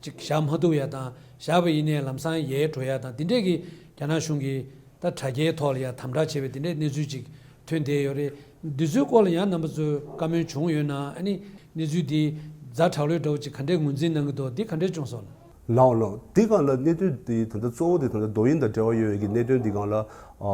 ཅིག་བཞག་མ་ཐུབ་ཡ་དང་བཞག་པ་ཡིན་ནའི་ལམ་སང་ཡལ་འགྲོ་ཡ་དང་འདི་འདྲའི་གི་རྒྱ་ནག་གཞུང་གི་ད་དྲ་རྒྱའི་ཐོག་ལ་ཡ་དམ་དྲག་བྱས་པའི་འདི་འདྲའི་གནས་ཚུལ་ཅིག་ཐོན་བསྡད་ཡོད་རེད། འདི་ཚོའི་སྐོར་ལ་ཡང་རྣམ་པ་ཚོས་བཀའ་མོལ་བྱུང་ཡོད་ན་ཨ་ནི་གནས་ཚུལ་འདི་ཛ་དྲག་ལོས་འདྲ་བོ་ཅིག་ག་འདྲའི་ངོས་འཛིན་གནང་གི་འདུག་འདི་ག་འདྲའི་བྱུང་སོང་ལ། ལགས་ལགས། འདི་སྒང་ལ་གནད་དོན་འདི་ད་ལྟ་གཙོ་བོ་དེ་ད་ལྟ་རྡོ་དབྱིངས་དང་འབྲེལ་བ་ཡོད་པའི་གི་གནད་དོན་འདི་སྒང་ལ་ཨ་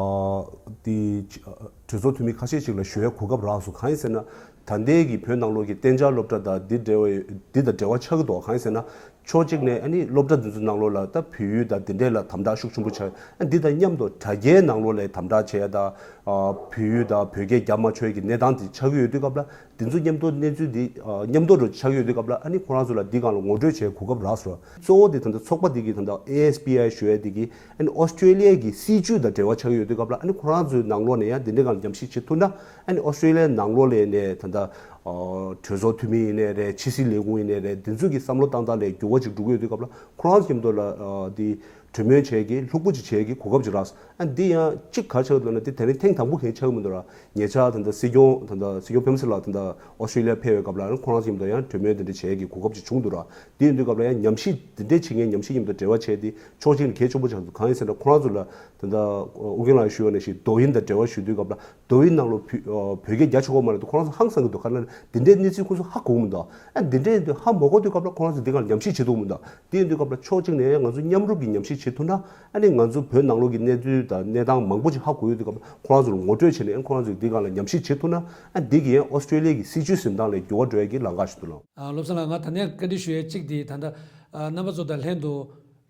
འདི་གྲོས་ཚོགས་འཐུས་མི་ཁ་ཤས་ཤིག་ལ་ཞུ་ཡའི་གོ་སྐབས་རག་སོང་། གང་ཡིན་ཟེར་ན་ད་ལྟའི་གི་བོད་ནང་ལོགས་ཀྱི་གཏན་འཇགས་སློབ་གྲྭ་དང་འདི་འབྲེལ་བ་འདི་དང་འབྲེལ་བ་ཆགས་ཀྱི་འདུག་གང་ཡིན་ཟེར་ན་ཕྱོགས་གཅིག་ནས་ཨ་ནི་སློབ་གྲྭ་འདི་ཚོ་ནང་ལོགས་ལ་ད་བོད་ཡིག་དང་འདི་འདྲས་ལ་དམ་དྲག་ཤུགས་ཆེན་པོ་ཆགས། ཨ་འདི་དང་མཉམ་དུ་དྲ་རྒྱའི་ནང་ལོགས་ལ་དམ་དྲག་བྱས་ཡ་དང་ཨ་བོད་ཡིག་དང་བོད་སྐད་རྒྱབ་མ་ཆོག་གི་གནས་སྟངས་འདི་ཆགས་ཀྱི་ཡོད་དུས་སྐབས་ལ། དེ་ཚོ་མཉམ་དུ་གནས་ཚུལ་འདི་ཨ་མཉམ་དུ་རུ་ཆགས་ཡོད་དུས་སྐབས་ལ་ཨ་ནི་ཁོ་རང་ཚོ་ལ་འདི་སྒང་ལ་ངོ་སྤྲོད་བྱེད་གོ་སྐབས་རག་སོང་། གཙོ་བོ་དེ་ད་ལྟ་ཚོགས་པ་འདི་གི་ད་ལྟ་ཨེ་ཨེས་པི་ཨའི་ཞུ་ཡ་འདི་གི་ཨ་ནི་ཨོ་སི་ཀྲེ་ལི་ཡ་གི་སྲིད་བྱུས་དང་འབྲེལ་བ་ཆགས་ཡོད་དུས་སྐབས་ལ་ཨ་ནི་ཁོ་རང་ཚོའི་ནང་ལོགས་ནས་ཡང་འདི་འདྲའི་སྒང་ལ་ཉམས་ཞིབ་བྱེད་ཐུབ་ན་ཨ་ནི་ཨོ་སི་ཀྲེ་ལི་ཡའི་ནང་ལོགས་ལ་ནས་ད་ལྟ་ཨ་གྲོས་ཚོགས་འཐུས་མི་ཡིན་ནའི་རེད། ཕྱི་སྲིད་ལས་ཁུངས་ཡིན་ནའི་རེད། འདི་ཚོ་གི་བསམ་བློ་བཏང་སྟངས་ལ་འགྱུར་བ་ཅིག་འགྲོ་གི་ཡོད་དུས་སྐབས་ལ་ཁོ་རང་ཚོ་མཉམ་དུ་ལ་ཨ་འདི་གྲོས་མོལ་བྱེད་ཀྱི་ལྷུག་པོ་ཅིག་བྱེད་ཀྱི་གོ་སྐབས་ཅིག་རག་སོང་། ཨ་འདི་ཡང་གཅིག་ག་ཆགས་འདུག་ན་འདི་དེ་རིང་ཐེངས་དང་པོ་གང་ཆགས་མི་འདུག་ར། ཉེ་ཆར་ད་ལྟ་སྲིད་སྐྱོང་ད་ལྟ་སྲིད་སྐྱོང་བྷེ་མི་སི་ལགས་ད་ལྟ་ཨོ་སི་ཀྲེ་ལི་ཡ་ཕེབས་པའི་སྐབས་ལ་ཁོ་རང་ཚོ་མཉམ་དུ་ཡང་གྲོས་མོལ་དེ་འདྲ་བྱེད་ཀྱི་གོ་སྐབས་ཅིག་བྱུང་འདུག་ར། དེ་ཡིན་དུས་སྐབས་ལ་ཡང་ཉམས་ཞིབ་དེ་འདྲའི་བྱེད་མཁན་ཉམས་ཞིབ་མཉམ་དུ་འབྲེལ་བ་བྱས་ཏེ་ཕྱོགས་གཅིག་ནས་གལ་ཆེན་པོ་ཆགས་འདུག་གང་ཡིན་ཟེར་ན་ཁོ་རང་ཚོ་ལ་ད་ལྟ་ཨུ་རྒྱན་ལགས་ཞུས་པ་ནང་བཞིན་རྡོ་དབྱིངས་དང་འབྲེལ་བ་ཞུ་དུས་སྐབས་ལ་རྡོ་དབྱིངས་ནང་ལོགས་བོད་བོད་སྐད་རྒྱ་ཆེ་གོ་མ་རེད་འདུག་ཁོ་རང་ཚོ་ཧང་སང་གི་འདུག་ག་ན་དེ་འདྲའི་གནས་ཚུལ་ཁོ་ཚོ་ཧ་གོ་མི་འདུག་ཨ་དེ་འདྲའི་ཡིན་དུས་ཧ་མ་གོ་དུས་སྐབས་ལ་ཁོ་རང་ཚོ་འདི་ག་ལ་ཉམས་ཞིབ་བྱེད་ཐུབ་མི་འདུག་དེ་ཡིན་དུས་སྐབས་ལ་ཕྱོགས་གཅིག་ནས་ང་ཚོ་མཉམ་རུབ་ཀྱིས་ཉམས་ཞིབ་བྱེད་ཐུབ་ན། ཨ་ནི་ང་ཚོ་བོད་ནང་ལོགས་ཀྱི་གནས་ཚུལ་དང་གནས་སྟངས་མང་པོ་ཅིག་ཧ་གོ་ཡོད་དུས་སྐབས་ལ་ཁོ་རང་ཚོ་ལ་ངོ་སྤྲོད་བྱས་ནས་ཨ་ཁོ་རང་ཚོས་འདི་སྒང་ལ་ཉམས་ཞིབ་བྱེད་ཐུབ་ན་ཨ་འདི་གིས་ཨོ་སི་ཀྲེ་ལི་ཡ་གི་སྲིད་བྱུས་འཛིན་སྟངས་ལ་འགྱུར་བ་འགྲོ་ཡ་གི་ལམ་ཁ་ཞིག་འདུག་ལགས། ཨ་བློ་བཟང་ལགས། ང་ད་ནས་བཀའ་འདྲི་ཞུ་ཡ་གཅིག་འདི་ད་ལྟ་ཨ་རྣམ་པ་ཚོ་དང་ལྷན་དུ་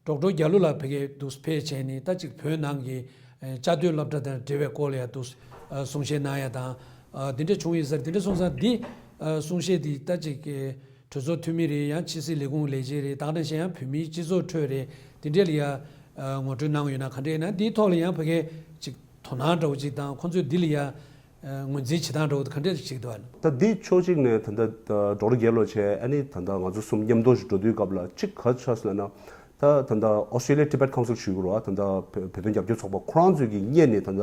ཌོག་ཊར་རྒྱ་ལོ་ལགས་ཕ་གིར་འདུག་ཕེབས་བྱས་ནས་ད་ཅིག་བོད་ནང་གི་ཨ་བཅའ་སྡོད་སློབ་གྲྭ་དང་འབྲེལ་བའི་སྐོར་ལ་ཡ་འདུག་ཨ་གསུང་བཤད་གནང་ཡ་དང་ཨ་འདི་འདྲ་བྱུང་ཡོད་ས་རེད། འདི་འདྲ་སོང་ཙང་འདི་ཨ་གསུང་བཤད་འདི་ད་ཅིག་གི་གྲོས་ཚོགས་འཐུས་མི་རེད། ཡང་ཕྱི་སྲིད་ལས་ཁུངས་ལས་བྱེད་རེད། ད་ག་ནང་བཞིན་ཡང་བོད་མིའི་སྤྱི་ཚོགས་ཁྲོད་རེད། དེ་འདྲས་ལ་ཡ་ཨ་ངོ་སྤྲོད་གནང་ཡོད་ན་ག་འདྲས་ཡིན་ན་འདིའི་ཐོག་ལ་ཡང་ཕ་གིའི་ཅིག་དོ་སྣང་འདྲ་བོ་ཅིག་དང་ཁོང་ཚོས་འདི་ལ་ཡ་ཨ་ངོས་འཛིན་བྱེད་སྟངས་འདྲ་བོ་དེ་ག་འདྲས་ཅིག་འདུག་ཨ། ད་འདི་ཕྱོགས་གཅིག་ནས་ད་ལྟ་ཌོག་ཊར་རྒྱལ་ལོ་བྱས་ཨ་ནི་ད་ལྟ་ང་ཚོ་གསུམ་མཉམ་དུ་ཞིག་འགྲོ་དུས་སྐབས་ལ་གཅིག་ག་ཆགས་སོང་ན། ད་ད་ལྟ་Australia Tibet Council ཞུ་དགོས་རེད་བ། ད་ལྟ་བོད་བོད་དོན་རྒྱབ་སྐྱོར་ཚོགས་པ་ཁོ་རང་ཚོས་ཀྱི་སྔོན་ནས་ད་ལྟ་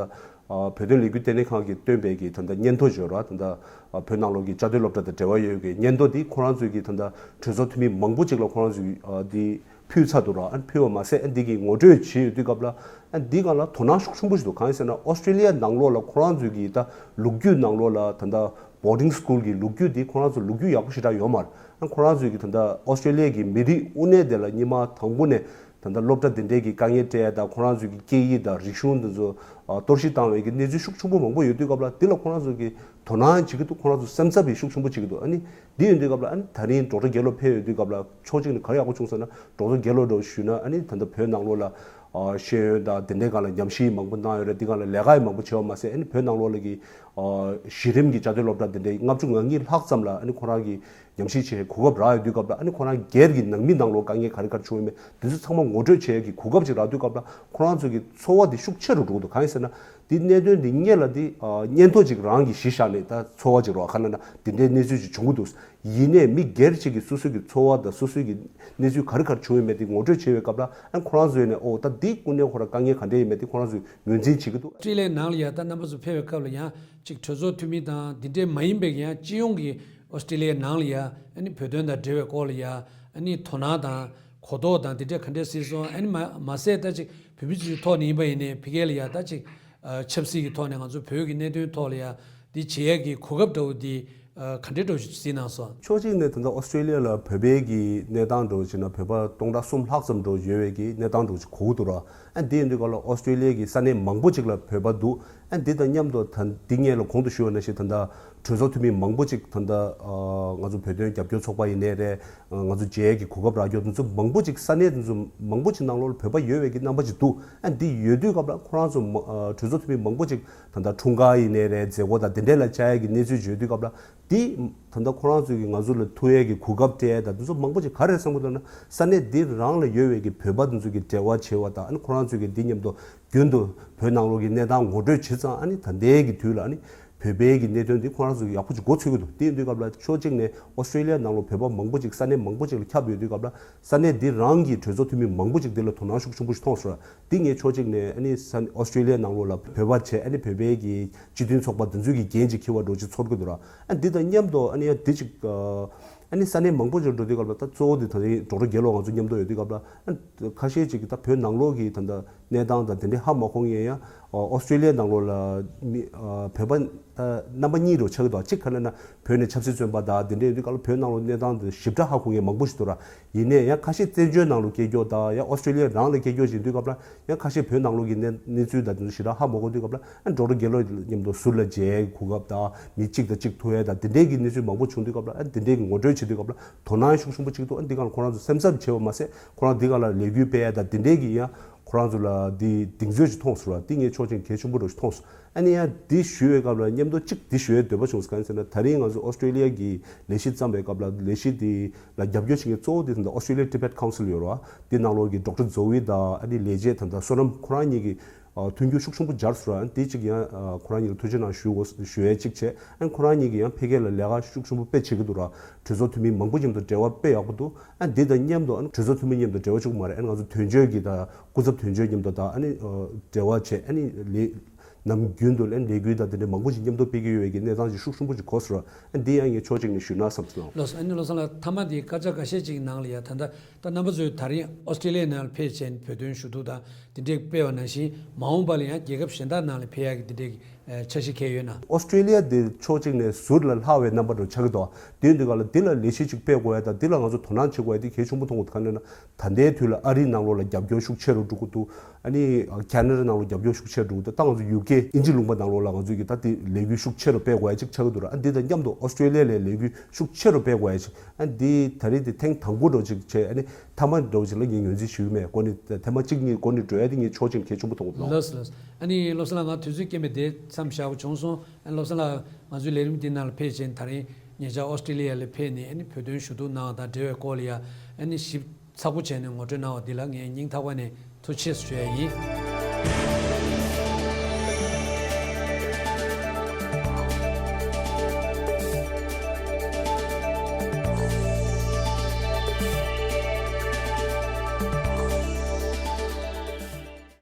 ཨ་བོད་དོན་ལས་འགུལ་ལྟེ་གནས་ཁང་གིས་བཏོན་པའི་གི་ད་ལྟ་སྙན་ཐོ་ཡོད་ར། ད་ལྟ་ཨ་བོད་ནང་ལོགས་ཀྱི་བཅའ་སྡོད་སློབ་གྲྭ་དང་འབྲེལ་བ་ཡོད་ཀྱི་སྙན་ཐོ་འདི་ཁོ་རང་ཚོས་ཀྱི་ད་ལྟ་གྲོས་ཚོགས་འཐུས་མི་མང་པོ་ཅིག་ལ་ཁོ་རང་ཚོས་ཨ་འདི་ཕུལ་ཚར་འདུག་ར། ཨ་ཕུལ་བ་མ་ཟད་ཨ་འདི་གི་ངོ་སྤྲོད་བྱེད་ཡོད་དུས་སྐབས་ལ་ཨ་འདི་སྒང་ལ་དོ་སྣང་ཤུགས་ཆེན་པོ་ཞིག་འདུག་གང་ཡིན་ཟེར་ན་ཨོ་སི་ཀྲི་ལི་ཡ་ནང་ལོགས་ལ་ཁོ་རང་ཚོས་ཀྱི་ད་ལོ་རྒྱུས་ནང་ལོགས་ལ་ད་ལྟ་བོར་ཌིང་སི་ཀུལ་གྱི་ལོ་རྒྱུས་འདི་ཁོ་རང་ཚོ་ལོ་རྒྱུས་ཡག་པོ་ཞེ་དྲག་ཡོད་མ་རེད། ཨ་ཁོ་རང་ཚོས་ཀྱི་ད་ལྟ་ཨོ་སི་ཀྲི་ལི་ཡ་གི་མི་རིགས་དབུ་ནས་དེ་ལ་སྔོན་མ་དང་པོ་ནས་ ད་ལྟ་སློབ་གྲྭ་འདི་འདྲའི་གི་དཀའ་ངལ་འཕྲད་ཡ་དང་། ཁོ་རང་ཚོའི་གི་སྐད་ཡིག་དང་རིག་གཞུང་འདི་ཚོ་ཨ་གཏོར་བཤིག་བཏང་བའི་གི་གནས་ཚུལ་ཤུགས་ཆེན་པོ་མང་པོ་ཡོད་དུས་སྐབས་ལ། འདི་ལ་ཁོ་རང་ཚོ་གི་དོ་སྣང་བྱེད་ཀྱི་འདུག་ཁོ་རང་ཚོ་སེམས་འཚབ་ཡང་ཤུགས་ཆེན་པོ་བྱེད་ཀྱི་འདུག་ཨ་ནི་འདི་ཡོད་དུས་སྐབས་ལ། ཨ་ནི་ད་རིང་ཌོག་ཊར་རྒྱལ་ལོ་ཕེབས་ཡོད་དུས་སྐབས་ལ། ཕྱོགས་གཅིག་ནས་ག་རེ་ཡག་པོ་བྱུང་ཟེར་ན། ཌོག་ཊར་རྒྱལ་ལོ་འདྲ་བོ་ཞུས་ན། ཨ་ནི་ད་ལྟ་བོད་ནང་ལོགས་ལ་ཨ་ཤེས་ཡོན་དང་དེ་འདྲའི་སྒང་ལ་ཉམས་ཞིབ་མང་པོ་གནང་ཡོད་རེད། འདི་སྒང་ལ་ལས་ཀ་ཡང་མང་པོ་བྱས་པ་མ་ཟད། ཨ་ནི་བོད་ནང་ལོགས་ལ་གི་ཨ་གཞི་རིམ་གྱི་བཅའ་སྡོད་སློབ་གྲྭ་འདི་འདྲའི་ལྔ་བཅུ་ང་གཉིས་ལྷག་ཙམ་ལ་ཨ་ནི་ཁོ་རང་གིས་ཉམས་ཞིབ་བྱེད་གོ་སྐབས་རག་ཡོད་དུས་སྐབས་ལ། ཨ་ནི་ཁོ་རང་སྒེར་གྱི་ནང་མི་ནང་ལོགས་དཀའ་ངལ་ག་རེ་ག་རེ་བྱུང་ཡོད་མེད། འདི་ཚོ་ཚང་མ་ངོ་སྤྲོད་བྱེད་ཡས་ཀྱི་གོ་སྐབས་ཅིག་རག་དུས་སྐབས་ལ། ཁོ་རང་ཚོ་གི་ཚོར་བ་འདི་ཤུགས་ཆེ་རུ་འགྲོ་གི་འདུག་གང་ཡིན་ཟེར་ན། འདི་གནད་དོན་འདི་སྔོན་ལ་འདི་ཨ་སྙན་ཐོ་ཅིག་རང་གིས་གཞི་བཞག་ནས། ད་ཚོར་བ་ཅིག་རོ་ག་ན་ན་འདི་འདྲའི་གནས་ཚུལ་ཅིག་བྱུང་གི་འདུག་ཡིན་ནའི་མི་སྒེར་གཅིག་གིས་སོ་སོའི་གི་ཚོར་བ་དང་སོ་སོའི་གི་གནས་ཚུལ་ག་རེ་ག་རེ་བྱུང་ཡོད་མེད་དེ་ངོ་སྤྲོད་བྱེད་པའི་སྐབས་ལ། ཨ་ཁོ་རང་ཚོ་ཡིན་ནའི་ཨོ་ད་འདི་ཀུན་ནས་ཁོ་རང་དཀའ་ངལ་ག་འདྲ་ཡིན་མེད་དེ་ཁོ་རང་ཚོས་ངོས་འཛིན་བྱེད་ཀྱི་འདུག་ཨོ་སི་ཀྲི་ལི་ཡའི་ནང་ལ་ཡ་ད་རྣམ་པ་ཚོ་ཕེབས་པའི་སྐབས་ལ་ཡང་ཅིག་གྲོས་ཚོགས་འཐུས་མི་དང་འདི་འདྲའི་མ་ཡིན་པའི་ཡང་སྤྱི་ཡོངས་ཀྱི་ཨོ་སི་ཀྲི་ལི་ཡའི་ནང་ལ་ཡ་ཨ་ནི་བོད་དོན་དང་འབྲེལ་བའི་སྐོར་ལ་ཡ་ཨ་ནི་དོ་སྣང་དང་གོ་རྟོགས་དང་འདི་འདྲ་ག་འདྲ་སྲིད་སོང་། ཨ་ནི་མ་མ་ཟད་ད་ཅིག་བོད་མི་ཚོའི་ཐོག་ནས་ཡིན་པ་ཡིན་ནའི་ཕ་གི་ལ་ཡ་ད་ཅིག་ཨ་ཆབ་སྲིད་ཀྱི་ཐོག་ནས་ང་ཚོ་བོད་ཀྱི་གནད་དོན་ཐོག་ལ་ཡ་འདི་བྱེད་ཡས་ཀྱི་གོ་སྐབས་འདྲ་བོ་འདི་ཨ་ག་འདྲའི་འདྲ་བོ་ཞིག་གཟིགས་གནང་སོང་། ཕྱོགས་གཅིག་ནས་ད་ལྟ་ཨོ་སི་ཀྲི་ལི་ཡ་ལ་བོད་པའི་གི་གནས་སྟངས་འདྲ་བོ་བྱས་ན། བོད་པ་སྟོང་ཕྲག་གསུམ་ལྷག་ཙམ་འདྲ་བོ་ཡོད་པའི་གི་གནས་སྟངས་འདྲ་བོ་ཞིག་གོ་གི་འདུག་ར། ཨ་འདི་ཡིན་དུས་སྐབས་ལ་ཨོ་སི་ཀྲི་ལི་ཡ་གི་ས་གནས་མང་པོ་ཅིག་ལ་བོད་པ་འདུག་ཨ་འདི་དང་མཉམ་དུ་ད་འདི་སྔོན་ལ་གོང་དུ་ཞུས་པ་ནང་བཞིན་ད་ལྟ་གྲོས་ཚོགས་འཐུས་མི་མང་པོ་ཅིག་ད་ལྟ་ཨ་ང་ཚོ་བོད་དོན་རྒྱབ་སྐྱོར་ཚོགས་པ་ཡིན་ནའི་རེད། ང་ཚོ་མཇལ་ཡས་ཀྱི་གོ་སྐབས་རག་རྒྱུ་དེ་ཚོ་མང་པོ་ཅིག་ས་གནས་དེ་ཚོ་མང་པོ་ཅིག་ནང་ལོགས་ལ་བོད་པ་ཡོད་པའི་གི་རྣམ་པ་ཅིག་འདུག་ཨ་འདི་ཡོད་དུས་སྐབས་ལ་ཁོ་རང་ཚོ་མ་ཨ་གྲོས་ཚོགས་འཐུས་མི་མང་པོ་ཅིག་ད་ལྟ་འཁྲུངས་སྐར་ཡིན་ནའི་རེད། མཛད་སྒོ་དང་དེ་འདྲས་ལ་བཅར་ཡས་ཀྱི་གནས་ཚུལ་ཅིག་ཡོད་དུས་སྐབས་ལ། འདི་ད་ལྟ་ཁོ་རང་ཚོས་ཀྱི་ང་ཚོ་ལ་ཐུག་ཡས་ཀྱི་གོ་སྐབས་སྤྲད་ཡས་དང་དེ་ཚོ་མང་པོ་ཅིག་ག་རེ་བསམ་གྱི་འདུག་ན། ས་གནས་འདི་རང་ལ་ཡོད་པའི་གི་བོད་པ་དེ་ཚོ་གི་འབྲེལ་བ་བྱེད་པ་དང་། ཨ་ནི་ཁོ་རང་ཚོས་ཀྱི་འདི་མཉམ་དུ་རྒྱུན་དུ་བོད་ནང་ལོགས་ཀྱི་གནས་སྟངས་ངོ་སྤྲོད་བྱེད་ཙང་། ཨ་ནི་ད་ལྟའི་གི་དུས་ལ་ཨ་ནི་བོད་པའི་གི་གནད་དོན་འདི་ཁོ་རང་ཚོ་གི་ཡག་པོ་ཅིག་མགོ་ཚོད་ཀྱི་འདུག་དེ་ཡིན་དུས་སྐབས་ལ་ཕྱོགས་གཅིག་ནས་ཨོ་སི་ཀྲི་ལི་ཡ་ནང་ལོགས་བོད་པ་མང་པོ་ཅིག་ས་གནས་མང་པོ་ཅིག་ལ་ཁྱབ་ཡོད་དུས་སྐབས་ལ། ས་གནས་འདི་རང་གི་གྲོས་ཚོགས་འཐུས་མི་མང་པོ་ཅིག་འདི་ལ་དོ་སྣང་ཤུགས་ཆེན་པོ་ཞིག་མཐོང་སོང་ར། འདི་ངས་ཕྱོགས་གཅིག་ནས་ཨ་ནི་ས་ཨོ་སི་ཀྲི་ལི་ཡ་ནང་ལོགས་ལ་བོད་པ་བྱས། ཨ་ནི་བོད་པའི་གི་སྤྱི་མཐུན་ཚོགས་པ་འདི་ཚོའི་གི་འགན་ཅིག་འཁྱེར་བ་འདྲ་ཅིག་ཚོར་གྱི་འདུག་ར། ཨ་འདི་དང་མཉམ་དུ་ཨ་ནི་ཡང་འདི་ཅིག་ཨ་ནི་ས་གནས་མང་པོ་ཅིག་འགྲོ་དུས་སྐབས་ལ། ད་གཙོ་བོ་འདི་ད་རིང་ཌོག་ཊར་རྒྱལ་ལོ་ང་ཚོ་མཉམ་དུ་ཡོད་དུས་སྐབས་ལ། ཨ་ཁ་ཤས་ཅིག་གིས་ད་བོད་ནང་ལོགས་ཀྱི་ད་ལྟ་གནས་སྟངས་དང་དེ་འདྲའི་ཧ་མ་གོ་མཁན་ཡང་ཨོ་སི་ཀྲི་ལི་ཡ་ནང་ལོགས་ལ་མི་ཨ་བོད་པ་ད་རྣམ་པ་གཉིས་འདྲ་ཆགས་ཀྱི་འདུག་གཅིག་ག་ལབ་ན་བོད་ནས་ཆབ་སྲིད་བཙོན་པ་དང་དེ་འདྲ་ཡོད་དུས་སྐབས་ལ་བོད་ནང་ལོགས་གནས་སྟངས་དེ་ཞིབ་ཕྲ་ཧ་གོ་མཁན་མང་པོ་ཞིག་འདུག་ར། ཡིན་ནའི་ཡང་ཁ་ཤས་བཙན་བྱོལ་ནང་ལ་སྐྱེས་རྒྱུ་དང་ཡང་ཨོ་སི་ཀྲི་ལི་ཡ་རང་ལ་སྐྱེས་རྒྱུ་ཞིག་ཡིན་དུས་སྐབས་ལ། ཡང་ཁ་ཤས་བོད་ནང་ལོགས་ཀྱི་གནས་གནས་ཚུལ་དང་དེ་ཚོ་ཞིབ་ཕྲ་ཧ་མ་གོ་དུས་སྐབས་ལ། ཨ་ཌོག་ཊར་རྒྱལ་ལོ་མཉམ་དུ་ཟུར་ལ་མཇལ་གོ་སྐབས་དང་མི་གཅིག་དང་གཅིག་ཐུག་ཡས་དང་དེ་འདྲའི་གི་གནས་ཚུལ་མང་པོ་བྱུང་དུས་སྐབས་ལ། ཨ་དེ་འདྲའི་གི་ངོ་སྤྲོད་བྱེད་དུས་སྐབས་ལ་དོ་སྣང་ཤུགས་ཆེན་པོ་བྱེད་ཀྱི་འདུག་ཨ་འདི་ག་ལ་ཁོ་རང་ཚོ་སེམས་འཚབ་བྱས་པ་མ་ཟད། ཁོ་རང་འདི་ག་ལ་ལས་འགུལ་སྤེལ་ཡས་དང་དེ་འདྲའི་གི་ཡང་ཁོ་རང་ཚོ་ལ་འདི་གདེང་ཚོད་ཅིག་མཐོང་སོང་ར། འདི་ངས་ཕྱོགས་གཅིག་གལ་ཆེན་པོ་འདྲ་ཞིག་མཐོང་སོང་། ཨ་ནི་ཡང་འདི་ཞུ་བའི་སྐབས་ལ་མཉམ་དུ་གཅིག་འདི་ཞུ་ཡས་འདོད་པ་བྱུང་སོང་། གང་ཡིན་ཟེར་ན། ད་རིང་ང་ཚོ་ཨོ་སི་ཀྲི་ལི་ཡ་གི་ལས་གཞི་བརྩམས་པའི་སྐབས་ལ་ལས་གཞི་འདི་ལ་རྒྱབ་སྐྱོར་བྱེད་མཁན་གཙོ་བོ་དེ་ད་ལྟ་Australia Tibet Council ཡོད་རེད་བ། དེ་ནང་ལོགས་ཀྱི་ཌོག་ཊར་ཛོ་ཝི་དང་ཨ་ནི་ལས་བྱེད་ད་ལྟ་བསོད་ནམས། ཁོ་རང་གཉིས་ཀྱིས་ཨ་མཐུན་འགྱུར་ཤུགས་ཆེན་པོ་སྦྱར་སོང་ར། ཨ་ནི་དེ་གཅིག་ཡང་ཨ་ཁོ་རང་གཉིས་ལ་ཐུགས་རྗེ་གནང་ཞུ་དགོས་ཞུ་ཡས་གཅིག་བྱས། ཨ་ནི་ཁོ་རང་གཉིས་ཀྱིས་ཡང་ཕ་གི་ལ་ལས་ཀ་ཤུགས་ཆེན་པོ་དཔེ་བྱེད་ཀྱི་འདུག་ར། གྲོས་ཚོགས་འཐུས་མི་མང་པོ་མཉམ་དུ་འབྲེལ་བ་དཔེ་ཡག་པོ་འདུག་ཨ་ནི་དེ་དང་མཉམ་དུ་ཨ་ནི་གྲོས་ཚོགས་འཐུས་མི་མཉམ་དུ་འབྲེལ་བ་བཅུག་མ་རེད། ཨ་ནི་ང་ཚོ་དོན་གཅོད་ཀྱི་དང་སྐུ་ཚབ་དོན་གཅོད་མཉམ་དུ་དང་ཨ་ནི་ཨ་འབྲེལ་བ་བྱས། ཨ་ནི་ལས་ནམ་རྒྱུན་དུ་ལ་ལས་འགུལ་དང་དེ་འདྲའི་མང་པོ་ཞིག་མཉམ་དུ་སྤེལ་གྱི་ཡོད་པའི་གི་གནས་སྟངས་ཅིག་ཤུགས་ཆེན་པོ་ཅིག་གོ་སོང་ར། ཨ་འདི་ཡང་ངས་ཕྱོགས་གཅིག་ནས་ཞུས་ན་བསམ་སོང་། ལགས་སོ། ཨ་ནི་བློ་བཟང་ལགས། མཐའ་མ་འདི་སྐད་ཆ་འགའ་ཤས་ཅིག་ནང་ལ་ཡ། ད་ལྟ་ད་རྣམ་པ་ཚོས་ད་རིང་ཨོ་སི་ཀྲི་ལི་ཡའི་ནང་ལ་ཕེབས་བྱས་ནས་བོད་དོན་ཞུ་གཏུག་དང་དེ་འདྲས་སྤེལ་བ་ནང་བཞིན། མ་འོངས་པ་ལ་ཡང་རྒྱལ་ཁབ་གཞན་དག་ནང་ལ་ཕེབས་ཡག་གི་དེ་འདྲས་ཀྱི་འཆར་གཞི་འཁེལ་ཡོད་ན། ཨོ་སི་ཀྲི་ལི་ཡ་འདི་ཕྱོགས་གཅིག་ནས་ཟུར་ལ་ལྷག་པའི་རྣམ་པ་འདྲ་ཆགས་ཀྱི་འདུག་དེ་ཡིན་དུས་ག་ལ་འདི་ལ་ལས་གཞི་ཅིག་སྤེལ་དགོས་ཡ་དང་འདི་ལ་ང་ཚོ་དོ་སྣང་བྱེད་དགོས་ཡ་འདི་གལ་ཆེན་པོ་མཐོང་གི་འདུག་གང་ཡིན་ན། ད་ལྟའི་དུས་ལ་ཨ་རིའི་ནང་ལོགས་ལ་རྒྱབ་སྐྱོར་ཤུགས་ཆེ་རུ་འགྲོ་གི་འདུག་ཨ་ནི་ཁེ་ན་ཌ་ནང་ལོགས་རྒྱབ་སྐྱོར་ཤུགས་ཆེ་རུ་འགྲོ་གི་འདུག་ད་ང་ཚོ་ཡུ་ཀེ་དབྱིན་ཇི་ལུང་པ་ནང་ལོགས་ལ་ང་ཚོས་ཀྱི་ད་དེ་ལས་འགུལ་ཤུགས་ཆེ་རུ་སྤེལ་དགོས་ཡ་ཅིག་ཆགས་ཀྱི་འདུག་ར། ཨ་འདི་དང་མཉམ་དུ་ཨོ་སི་ཀྲི་ལི་ཡ་ལ་ལས་འགུལ་ཤུགས་ཆེ་རུ་སྤེལ་དགོས་ཡ་ཅིག་ཨ་འདི་ད་རེས་དེ་ཐེངས་དང་པོ་འདྲ་ཅིག་བྱས། ཨ་ནི་མཐའ་མ་འདྲ་ཅིག་ལ་ངས་ངོས་འཛིན་ཞུ་གི་མེད། འགོ་ནས་ཐེངས་མ་གཅིག་གཉིས་འགོ་ནས་འགྲོ་ཡ་དེ་ངས་ཕྱོགས་གཅིག་གལ་ཆེན་པོ་མཐོང་གི་འདུག་ལགས་སོ། ལགས་སོ། ཨ་ནི་བློ་བཟང་ལགས། ང་དུས་ཚོད་རྐྱེན་པས་དེ་མཚམས་བཞག་དགོས་བྱུང་སོང་། ཨ་ནི་བློ་བཟང་ལགས། ང་ཚོའི་ལས་རིམ་འདི་ནང་ལ་ཕེབས་བྱས་ནས་ད་རིང་ཉེ་ཆར་ཨོ་སི་ཀྲི་ལི་ཡ་ལ་ཕེབས་ནས་ཨ་ནི་བོད་དོན་ཞུ་གཏུག་གནང་བ་དང་འབྲེལ་བའི་སྐོར་ལ་ཡ་ཨ་ནི་ཞིབ་ཚགས་པོ་བྱས་ནས་ངོ་སྤྲོད་གནང་བ་འདི་ལ་ངས་སྙིང་ཐག་པ་ནས་ཐུགས་རྗེ་ཆེ་ཞུ་ཡ་ཡིན།